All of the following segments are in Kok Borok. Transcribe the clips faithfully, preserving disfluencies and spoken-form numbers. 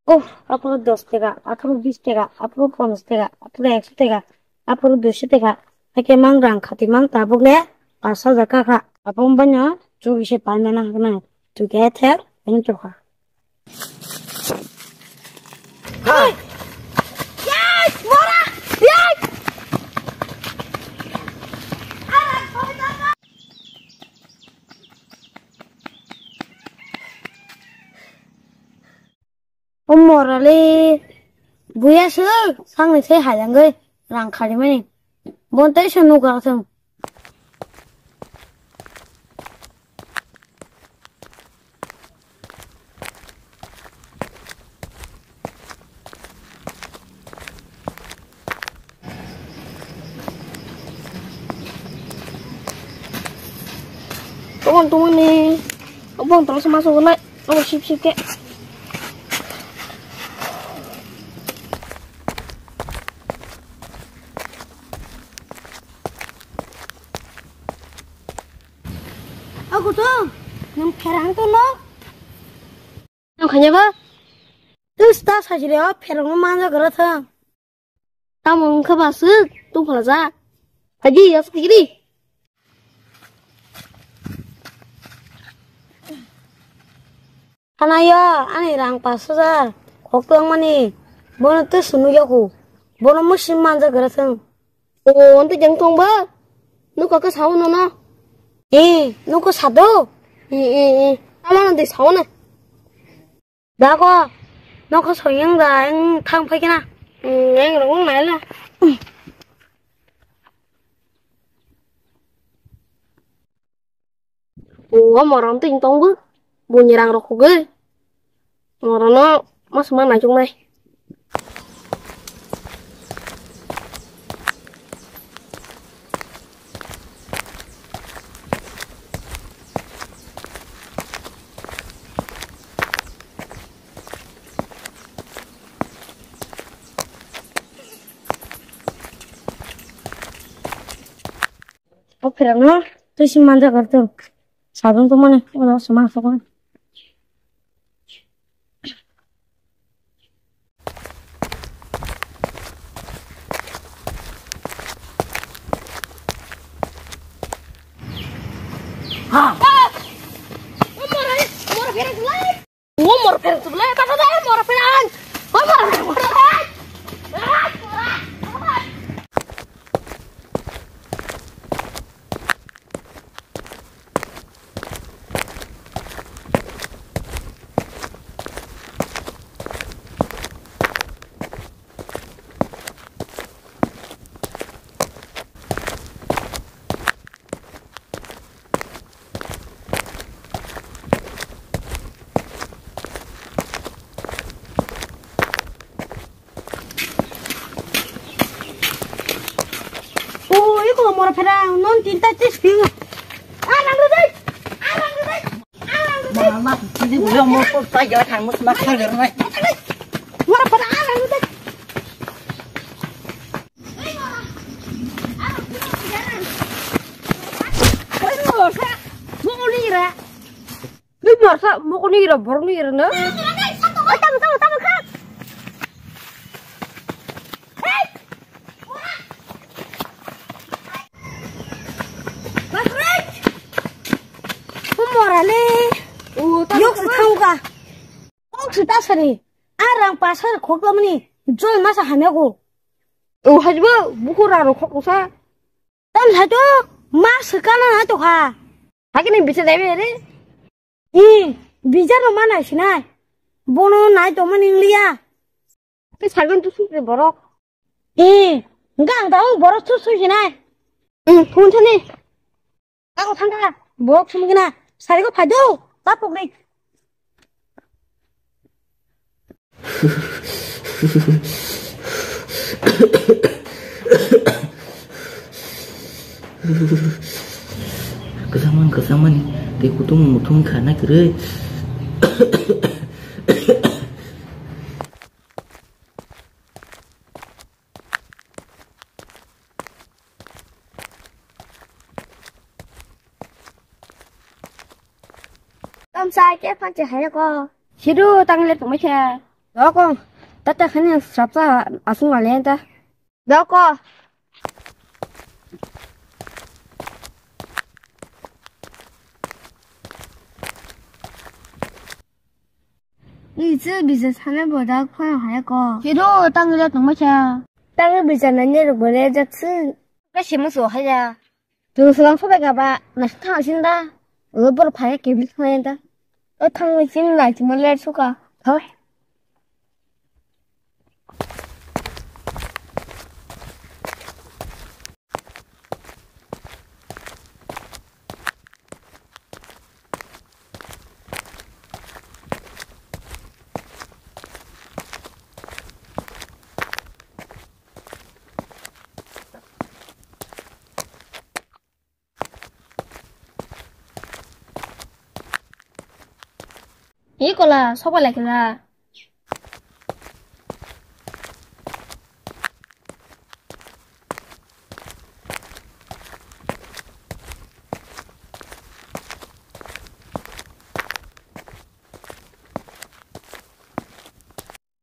Oh, aphuru dos taka, aphuru bis taka, aphuru ponchas taka, aphuru ekso taka, aphuru duiso taka. Haikhe mang rang khati mang tabuk le pash hajar kha kha. Abo wngbaino chuk ise paimana hwnwi. Chuk khe thek, ani chukha. O morale buya se sangni se hayangwi rang kharimani. Bon tei se nukha thung. Tongmani, tongmani. Obong tolo se masu gunai. Obo sip sip ke. Aku tuh, yang perang tuh lo. Ang khanya ba? Terus tas hasil ya, perang mana gara thang. Tamo wngkha ba swk tongphalajak. Phaidi, aswk phaidi. Hanayo, ani rang pash hajar khok tongmani. Bono tei swnwi yaku. Bono musi manjak gra thung. O, onto jeng tong ba? Nuka ka sao nono? Eh, nuka sado? Eh, eh, eh. Amano de sao na. Dago, nokho soyang da, ang thang phai kena. Hmm, ang rong nai la. O, morom ting tong bu. Bunyi rang rok khuge. Morono mas ma nai chung nai. O pherangno twi si manja gartung. Sadung tongmani, oro se ma sokon. O, iko mora pherang, non tinta tis phi. Ah, rang rudai. Ah, rang rudai. Ah, rang rudai. Mama, sini boleh mau kok tak jalan hangus makan garnai. Mora pherang, ah, rang rudai. Oi, mora. Ah, rang rudai. Oi, mora. Mau lira. Ni marsa mokoni ira borokni ira na. Tamo, tamo, tamo kha. Morale. Yok se thangka. Ok se tasari. Arang pasar khoklamani. Jol masa hamyago. O hajbo buku raro khoksa. Tam saito ma swkana na tokha. Hakini bisa dai re. I bijar no mana sinai. Bono nai to mani liya. Te sagon tu sukre borok. I gang daung borok tu su sinai. Hmm, phun sani. Ako thangka borok sumgina. Sarigo phaidu. Tapok ni. Kwchangmani, kwchangmani, tei kutung muthung kha na kwrwi. Tamsa khe phanchi hai ko. Sidu tangle tongmai khe. Doko, tata khani srapsa asung ale ta. Doko. Ni se bisa sana boda khono haya ko. Kiro tangre tongma cha. Tangre bisa nani ro bore jak se. Ka simu so haya. Tu selang sobe gaba, nasi thang sin da. Lo bor phaya kebil khoya da. O thang sin lai chimo le suka. Thoi. Ikola, sokola kila.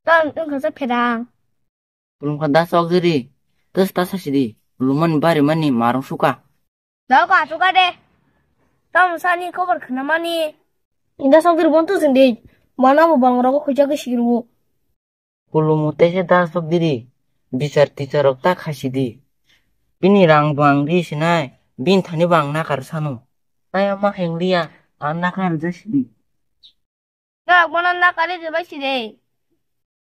Tang, tang kasa pherang. Pulung kha da sok jiri. Tus ta sasi di. Pulung mani bari mani marung suka. Dok, asuk ade. Tamo sani khobor khna mani. Inda songkir bontu sindi. Mana bo bang rogo khuja ke siru. Pulumu tese da sok diri. Bichar tichar rok ta khasi di. Bini rang bang ri sinai. Bin thani bang nakar sanu. Taya ma heng liya. Ang nakar jasi di. Dok, bono nakari ribai sidi.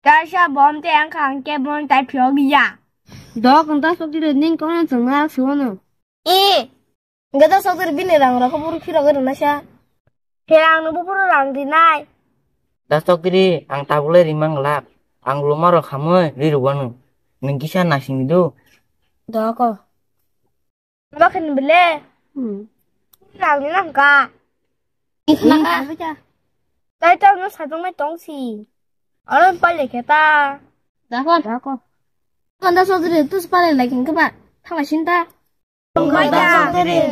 Kaisa bom te ang khang ke bon tai phiyok ya. Dok, ang ta sok dire ning kono chwng na suono. E, gada sok dire bini rang rok buru phirok ri na sa. He ang no buru rang di nai. Da sok dire ang tabule rimang lak. Ang luma rok khamoi ri rwanu. Ning kisa nasing do. Dok. Bakhin bele. Hmm. Nang ni nang ka. Nang ka. Nang ka. Tai tang no sajong mai tong si. Aron pale keta. Dakon. Dakon. Kanda sodri tu sepale lagi ke ba. Thang sinta. Tong bai da. Sodri.